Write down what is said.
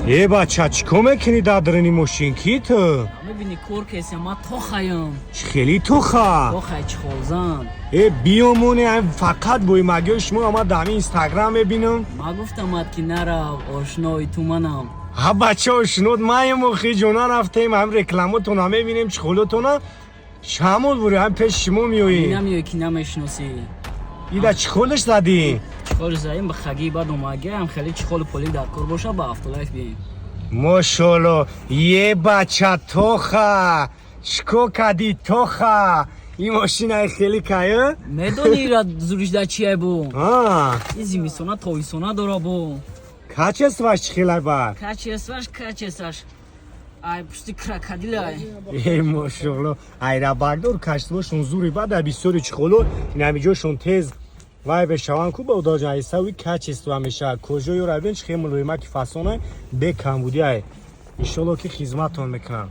Э, бача, чӣ кор мекунӣ дар даруни мошин? Ки ту? Мебини, кор кесем, ма тохаям. Чӣ хели тоха? Тохай чхолзан. Э, биёмоне, фақат боимагиҳои шумо ама дар ҳамин Инстаграм мебинам. Ма гуфтамад, ки нарав, ошнои ту манам. Ҳа, бача, ошнод маем, охи ҷо нарафтем, ҳам рекламатона мебинем, чхолотона шамол бури, ҳам пеши шумо меоем. Намеои, ки намешиносӣ. Ида чхолаш задӣ? Чхол заим ба хаги бад омагаам, хеле чхоли поли дар кор боша, ба Автолайф бием. Мошолло, е бача, тоха, чико кади, тоха? Ин мошинаи хеле кая. Медони, ира зуришда чие бу? И зимистона, тобистона дора бу. Качествоаш чӣ хелай бар? Качествоаш ай пушти крокодилай. Э, мошолло, айрабардор, качествошон зури. Баъд ай бисёри чхоло инамиҷошон тез вай бешаванд ку, ба удаҷа айсави качество мешавад. Кожо ёра бин, чӣ хел мулоимаки фасонай, бе камбудиай. Иншолло, ки хизматон мекунам.